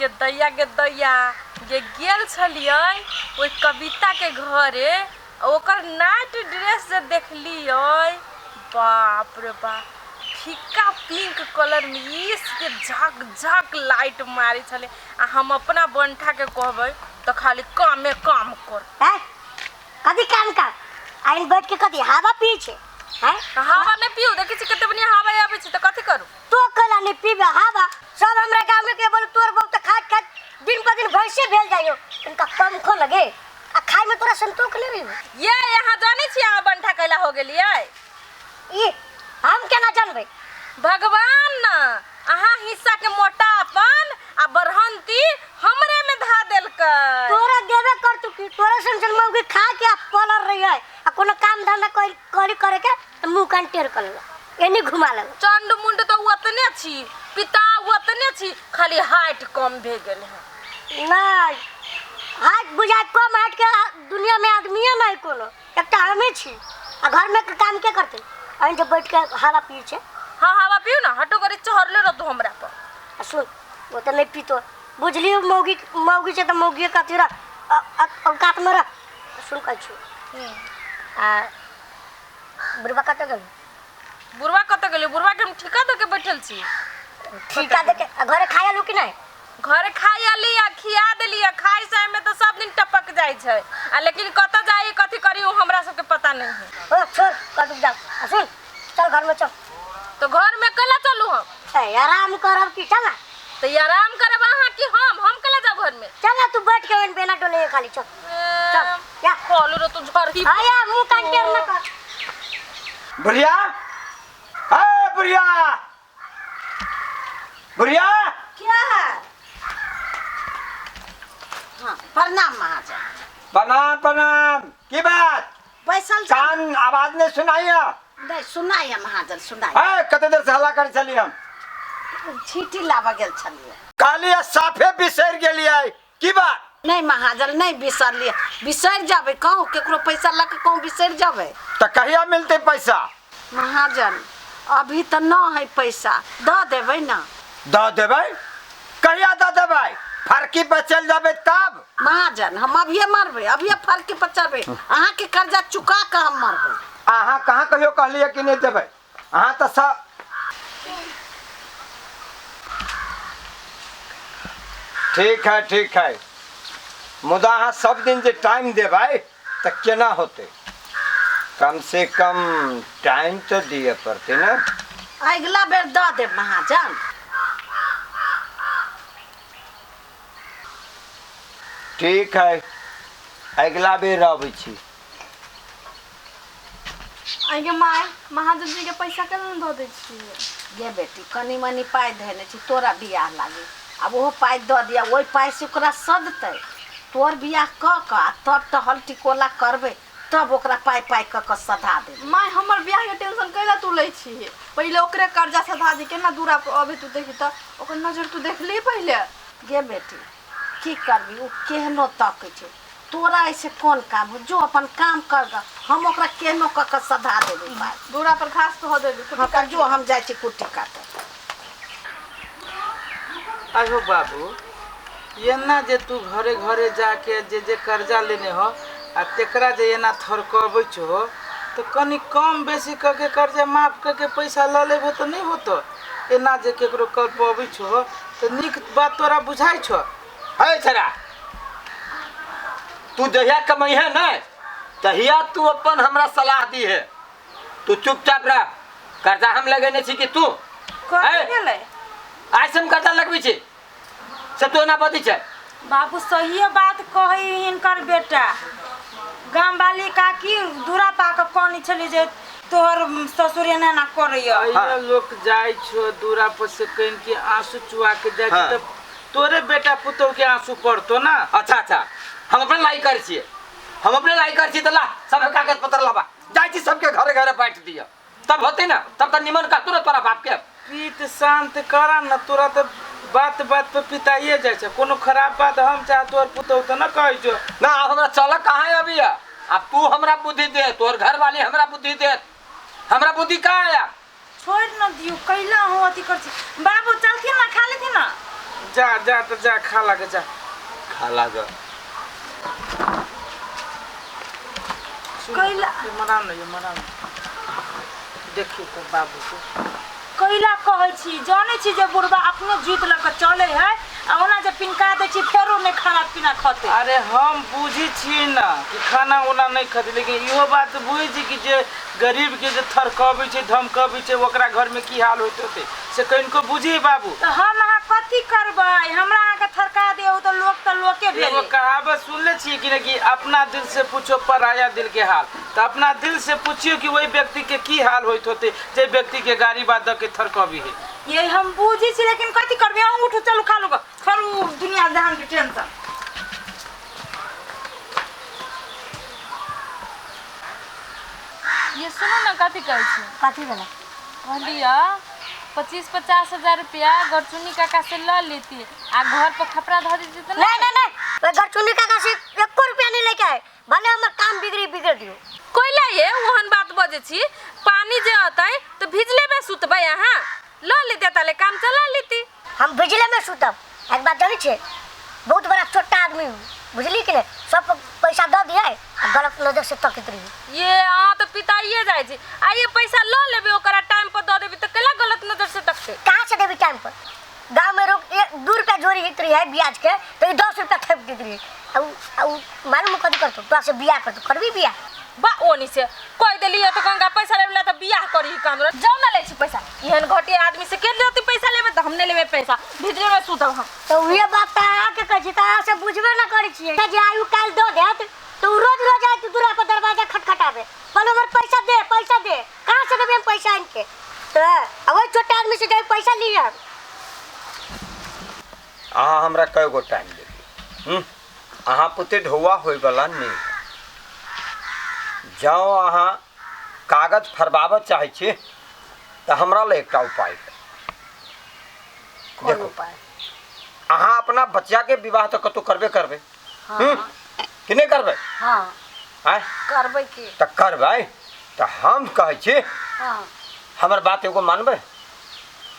गे दैया गे दैया गे गेल छलियै ओहि कविताके घरे ओकर नाइट ड्रेस जे देखलियै बाप रे बाप फीका पिंक कलरमे इसके झक झक लाइट मारै छलै आ हम अपना बंठाके कहबै तऽ खाली कामे काम कर। हैं कथी काम काम आइन बैठ के कथी हवा पी छे हैं? हवा नहि पीऊ, देखै छी कते बढ़िया हवा आबै छै तऽ कथी करू? तो कला नहीं पीबे हवा। सब हमरा गांव में के बोल तोर बहुत तो खात खात दिन पर दिन भैंसे भेल जाइयो, इनका पंखो लगे आ खाय में तोरा संतोष नहीं रही। ये यहाँ जानै छी अहाँ बंठा कैला हो गेलियै? ई हम केना जानबै? भगवान न अहाँ हिस्सा के मोटापन आ बढ़ंती हमरे में धा देलकै। तोरा देबे कर तू की तोरा सन सन मौगी खा के आ पलर रही है आ कोनो काम धंधा करी करी करे के त मुंह कान टेढ़ कर लेलक, एनी घुमा लेलक। चंड मुंड तो ओतने छी, पिता ओतने छी, खाली हाइट कम भे गेल है। नहीं हाइट बुझाय कम हाइट के दुनिया में आदमीये नहीं कोनो, एकटा हमे छी आ घर में के काम के करते? अहीं जे बैठ के हवा पी छे। हाँ हवा पीऊ ना, हटो करी चढ़ले रहतो हमरा पर। आ सुन वो तो नहीं पीतो बुझलियो, मौगी मौगी छे त मौगी कथी रह औकात में रह। सुन कहै छी आ बुढ़बा कतऽ गेल? बुढ़वा कतऽ गेलै? बुढ़वा के हम ठिका दऽ के बैठल छी। ठिका दे के आ घरे खाय आलू कि नहीं? घरे खाय आली आ खिया देली आ खाय साय में तो सब दिन टपक जाइ छै आ लेकिन कतऽ जाइ कथी करी ओ हमरा सबके पता नहीं है। ओ छोड़ कतऽ जाओ आ सुन चल घर में चल। तो घर में कला चलू हम? ए आराम करब की चल ना। तो ये आराम करब अहाँ कि हम कला जाब घर में? चल ना तू बैठ के ओन बेना डोले खाली चल चल या खोलू रे तू झरही। हां या मुंह कान टेढ़ न कर। बुढ़िया ए बुढ़िया बुढ़िया क्या है? हाँ प्रणाम महाजन। प्रणाम प्रणाम। की बात? बैसल छी। कान आवाज नहीं सुनाई है? नहीं सुनाई है महाजन सुनाई। ए कते देर से हल्ला करै छली हम? छीटी लाबऽ गेल छलियै। कहलियै साफे बिसरि गेलियै की बात? नहीं महाजन नहीं बिसरलियै, बिसरि जाबै कहूँ केकरो पैसा लऽ कऽ कहूँ बिसरि जाबै। तऽ कहिया मिलतै पैसा? महाजन अभी तऽ न है पैसा, दऽ देबै ना। दऽ देबै? कहिया दऽ देबै? फरकी पर चलि जेबै तब? महाजन हम अभिये मरबै, अभिये फरकी पर चढ़बै, अहाँके कर्जा चुका कऽ हम मरबै। अहाँ कहाँ कहियो कहलियै कि नहि देबै? अहाँ तऽ सब ठीक है ठीक है, मुदा अहाँ सब दिन जे टाइम देबै तऽ केना होतै? कम से कम टाइम तऽ दिअ पड़तै ने। अगिला बेर दऽ देब महाजन। ठीक है अगिला बेर अबै छी। आइ गे माय, महाजन जी के पैसा केना दऽ दै छियै? गे बेटी कनी मनी पाइ धेने छी तोरा बियाह लागी, आब ओहो पाइ दऽ दिअ, ओहि पाइसँ ओकरा सधतै। तोर बियाह कऽ कऽ आ तब टहल टिकोला करबै तब ओकरा पाइ पाइ कऽ कऽ सधा देबै। माय हमर बियाह के टेंशन कैला तू लै छी? पहिले ओकरे कर्जा सधा दी, केना दूरा पर अबै तू देखी तऽ ओकर नजर तू देखली पहिले। गे बेटी की करबी, ओ केहनो तकै छै, तोरा ऐसे कोन काम हो, जो अपन काम कर ग, हम ओकरा केहनो कऽ कऽ सधा देबै पाइ। दूरा पर घास धऽ देबी। हाँ तऽ जो हम जाइ छी कुट्टी काटऽ। आहो बाबू एना जे तू घरे घरे जाके जे जे कर्जा लेने हो आ तेकरा जे एना थरकबै छो तऽ कनि कम बेसी कऽ के कर्जा माफ कऽ के पैसा लऽ लेबो तऽ नहि होतो? एना जे केकरो कर पबै छो तऽ नीक बात तोरा बुझाइ छो? है छड़ा तू जहिया कमैहे ने तहिया तू अपन हमरा सलाह दी है, तू चुपचाप रह। कर्जा हम लगेने छी कि तू? कथी भेलै? आइ से हम कर्जा लगबै छी से तू एना बजै छै? बाबू सहिए बात कहै हिनकर बेटा। गाम वाली काकी दूरा पा कऽ कहने छली जे तोहर ससुर एना एना करैया। अहिना लोक जाइ छो दूरा पर से कनि के आंसू चुआ के जाइ छै तऽ तोरे बेटा पुतोह के आंसू पड़तो ना। अच्छा अच्छा हम अपने लाई करै छियै, हम अपने लाई करै छियै तऽ ला सब कागज पत्र लाबा, जाइ छी सबके घरे घरे बाँटि दिअ तब होतै ना, तब तऽ निमन कहतौ ने तोरा बाप के। पीत शांत करा न, तोरा तऽ बात बात पर पिताइए जाइ छै, कोनो खराब बात हम चाहे तोहर पुतोह तऽ न कहै छौ ना। आब हमरा चलऽ कहाँ अभी है? आब तू हमरा बुद्धि दे, तोहर घर वाली हमरा बुद्धि दे, हमरा बुद्धि कहाँ आया? छोड़ि न दियौ, कैला अहूँ अथी करै छी? बाबू चलथिन ना, खा लेथिन ना। जा जा त जा खा लागे जा खा लाग कैला ये मनाउ न ये मनाउ न। देखियो तो बाबू के कैला कहै छी जानै छी जे बुढ़बा अपनो जीत लऽ कऽ चलै है आ ओना जे पिनका दै छी फेरो नहि खाना पीना खतै। अरे हम बुझी छी ना कि खाना उना नहीं खाते, लेकिन इहो बात बुझै छी कि जे गरीब के जे थरकबै छै धमकबै छै ओकरा घर में की हाल होइत होतै से कनिको बुझी बाबू। तऽ हम अहाँ कथी करबै, हमरा अहाँके थरका दियौ तऽ लोक तऽ लोके एगो भेलै। कहावत सुनले छियै कि ना कि अपना दिल से पूछो पराया दिल के हाल, तऽ अपना दिल से पूछियो कि वही व्यक्ति के की हाल होइत होतै जे व्यक्ति के गाड़ी बात दऽ के थरकबी है। ये हम बुझै छी लेकिन कथी करबै, अहूँ उठू चलू खा लू गऽ, छोड़ू दुनिया जहान के टेंशन। ये सुनू ना कथी कहै छी। कथी भेलै? कहलियै 25-50 हजार रुपया गरचुनी काका से ल लेती आ घर पर खपरा धऽ देती तऽ नहीं नहीं नहीं, ओहि गरचुनी काका से एको रुपया नहीं लेके आए, भले हमर काम बिगड़ी बिगड़ दियो। कोइला ये ओहन बात बजै छी, पानी जे अतै तऽ भिजले में सुतबै अहाँ, ल लेते ताले काम चला लेती। हम भिजले में सुतब, एक बात जानै छियै, बहुत बड़ा छोटा आदमी हूँ, बुझली कि नहीं, सब पैसा दऽ दिए आ गलत नजर से तकैत रही। ये अहाँ तऽ पिताइए जाइ छी आ ये पैसा ल लेबै ओकरा टाइम पर दऽ देबै तऽ केला गलत नजर से तकतै। कहाँ से देबी टाइम पर? गाँव में रोक 2 रुपया जोड़ी होइत रही है ब्याज के, तो ई 10 रुपया थोपि दैत रही। आ उ मालूम कथी करतौ, तोरा से बियाह करतौ, करबी बियाह? बा ओनी से कहि देलियै तऽ गंगा पैसा लेबै ला तऽ बियाह करी काम जाउ ना लै छी पैसा, एहन घटिया आदमी से के लेती पैसा लेबै तऽ हम नहि लेबै पैसा, भिजले में सुतब हम। तऽ उहे बात तऽ अहाँके कहै छी, तऽ अहाँ से बुझबे ना करै छियै जे आयु काल्हि दऽ देत तऽ उ रोज रोज आयत दूरा पर दरवाजा खटखटाबे, कहलहुँ हमर पैसा दे पैसा दे, कहाँ से देबै हम पैसा आनिके? तऽ आ ओहि छोटा आदमी से जाके पैसा लिअ। अहाँ हमरा कय गो टाइम देलियै? अहाँ पुते ढौआ होइवला नहि। जँ अहाँ कागज फरबाबऽ चाहै छी तऽ हमरा लए एकटा उपाय है। कोन देखो। उपाय? अहाँ अपना बच्चा के विवाह तऽ कतहु करबे करबै। हाँ कि नहि करबै? हाँ आँय करबै की? तऽ करबै तऽ हम कहै छी हाँ हमर बात एगो मानबै?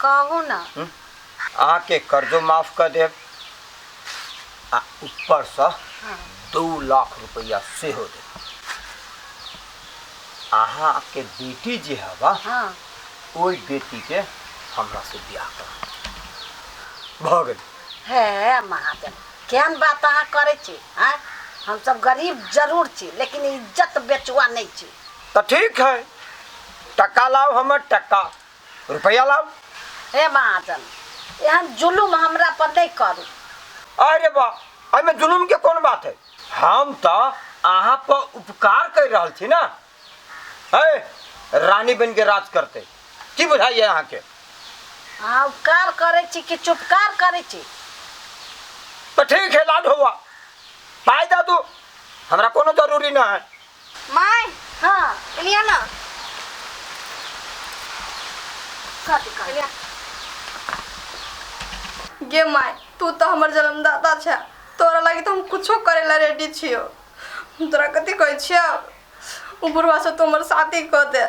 कहू ना। अहाँके कर्जो माफ कऽ देब आ ऊपरसँ 2 लाख रुपैआ सेहो देब। अहाँके बेटी जे हवा हाँ ओहि बेटीके हमरा से बियाह कर भऽ गेल। हे महाजन केहन बात अहाँ करै छी? आँय हम सब गरीब जरूर छी लेकिन इज्जत बेचुआ नहीं छी। तऽ ठीक है, टका लाउ हमर टका, रुपैआ लाउ। हे महाजन एहन जुलुम हमरा पर नहीं करू। अरे वाह, एहिमे जुलुम के कोन बात है? हम तऽ अहाँ पर उपकार कर रहल छी ना। है रानी बन के राज करते की बुझाइए अहाँके? अहाँ उपकार करै छी कि चुपकार करै छी? तऽ ठीक है, लाड हुआ पाइ दऽ दू, हमरा कोनो जरूरी ना है। My हाँ एलिया ना कथी कहै? एलिया गे my, तू तो हमर जन्मदाता छै, तोरा लागी तो हम कुछो करे ला रेडी छियो। तोरा कथी कहै छियो, उ बुढ़वा से तू हमर शादी कऽ दे।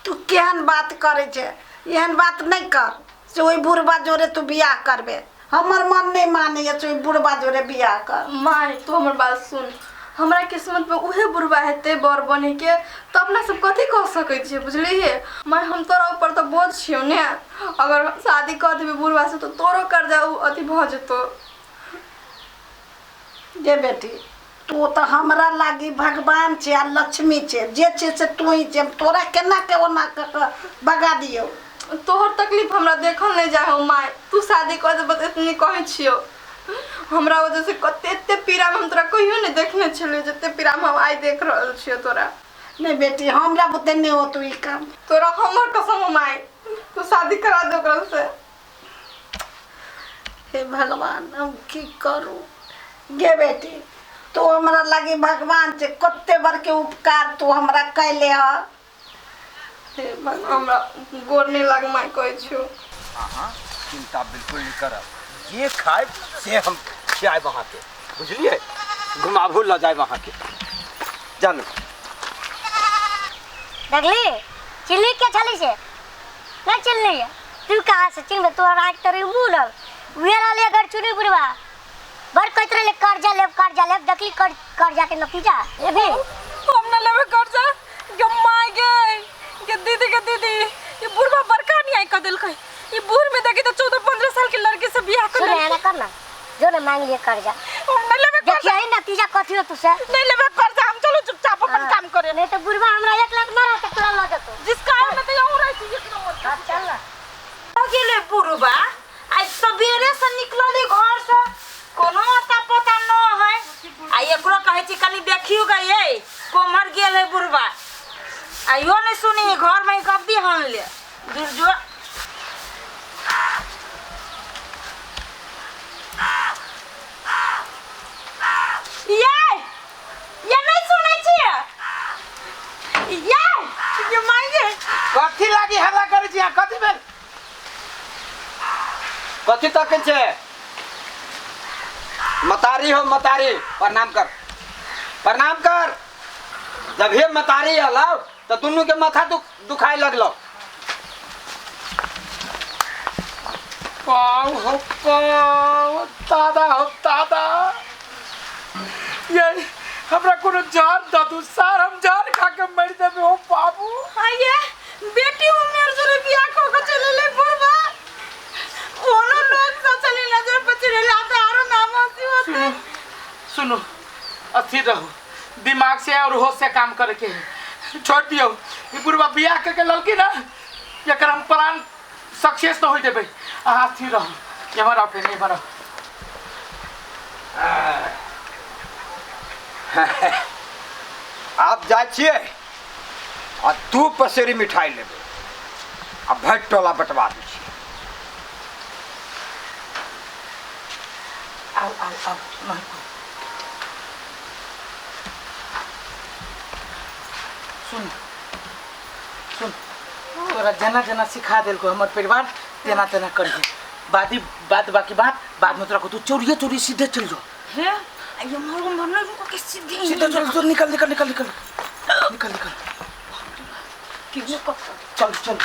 तू केहन बात करै छै? एहन बात नहीं कर से ओहि बुढ़बा जोरे तू बियाह करबे, हमर मन नहीं मानैए से ओहि बुढ़बा जोरे बियाह कर। My तू हमर बात सुन, हमरा किस्मत में उहे बुढ़वा हेतै बर बने के, तो अपना सब कथी कह सकै छियै बुझलियै? My हम तोरा ऊपर तऽ बोझ छियौ ने, अगर शादी कऽ देबै बुढ़वा से तो तोरो कर्जा उ अथी भऽ जेतौ। जे बेटी तू तऽ हमरा लागी भगवान छै आ लक्ष्मी छै, जे छै से तू ही छै, हम तोरा केना के ओना कऽ के भगा दियौ? तोहर तकलीफ हमरा देखल नहीं जाय हो my, तू शादी कऽ देबऽ तऽ एतनी कहै छियौ, हमरा वजह से कते एते पीड़ा में हम तोरा कहियो नहीं देखने छलियौ जते पीड़ा में हम आइ देख रहल छियौ तोरा। नहीं बेटी हमरा बुते नहीं होतो ई काम। तोरा हमर कसम हो my, तू शादी करा दे ओकरा से। हे भगवान हम की करू? गे बेटी तू हमरा लागी भगवान छै, कते बड़के उपकार तू हमरा कैले ह। हे भगवान हमरा गोर नहीं लाग my कहै छियौ। अहाँ चिंता बिल्कुल नहीं करब, जे खायब से हम खियाब अहाँके, बुझलियै? घुमाबू लऽ जायब अहाँके। जानू देखली चिल्ली के छली से नहीं चिल्ली है, तू कहाँ से चिल्ली? तोहर आँख तोरी मुँह लग उहे रहले अगर चुनी बुढ़वा बड़ कहत रहले कर्जा लेब कर्जा लेब, देखली कर्जा के नतीजा ये भी। हम ना लेबे कर्जा गे माय गे, गे दीदी गे दीदी, ये बुढ़वा बड़का न्याय कर देलकै। ये बूढ़ में देखी तो 14-15 साल के लड़की से बियाह कर सुन लेलकै। एना कर ना, जो ना मांग लिए कर्जा, हम नहीं लेबे कर्जा। देखिए नतीजा कथी हो तुसे। नहीं लेबे कर्जा, हम चलो चुपचाप अपन काम करे। नहीं तो बुढ़वा हमरा 1 लाख मारा त तोरा ल जतो। जिसका में तो यहूं रही थी एक नंबर। हां चल ना। हो गेलै बुढ़वा, आज सबेरे से निकलली घर से, कोनो अता पता न है। आ एकरो कहै छी कनी देखियो गे ये कोमर गेल है बुढ़वा, आइयो नहीं सुनी, घर में गद्दी हन ले दुर्जो। ये नहीं सुनै छियै ये ये मांगे कथी लागी हल्ला करै छी? कथी भेल? कथी तकै छै? मतारी हो मतारी, प्रणाम कर, प्रणाम कर। जब हे मतारी हलाओ तो दुनू के माथा दुखाए लगलो। पाव हो पाव, दादा हो दादा, ये हमरा कोनो जान दादू सार, हम जान खा के मर जाबे हो बाबू। हां ये बेटी उमेर जोरे बियाह क के चले ले बुढ़वा, कोनो लोग से चले नजर पर चले ले आते आरो नाम हंसी होते। सुनो अस्थिर रहो, दिमाग से और होश से काम करके छोड़ दियो। ई बुढ़वा बियाह करके लड़की ना, एकर हम प्लान सक्सेस न होई देबै। अहाँ स्थिर रहो, एम्हर आओ, फेर एम्हर आओ। आप जाइ छियै आ 2 पसेरी मिठाई लेबै आ भरि टोला बटवा दै छियै। आओ आओ आओ, नहीं सुन सुन, तोरा जेना जेना सिखा देलको हमर परिवार तेना तेना करिहे। बादी बात बाकी बात बाद में तोरा को तू चोरिए चोरी सीधे चल जो। हे ये मोर मरने रुको के सीधे सीधे चल जो, निकल निकल निकल निकल निकल निकल, क्यों चल चल।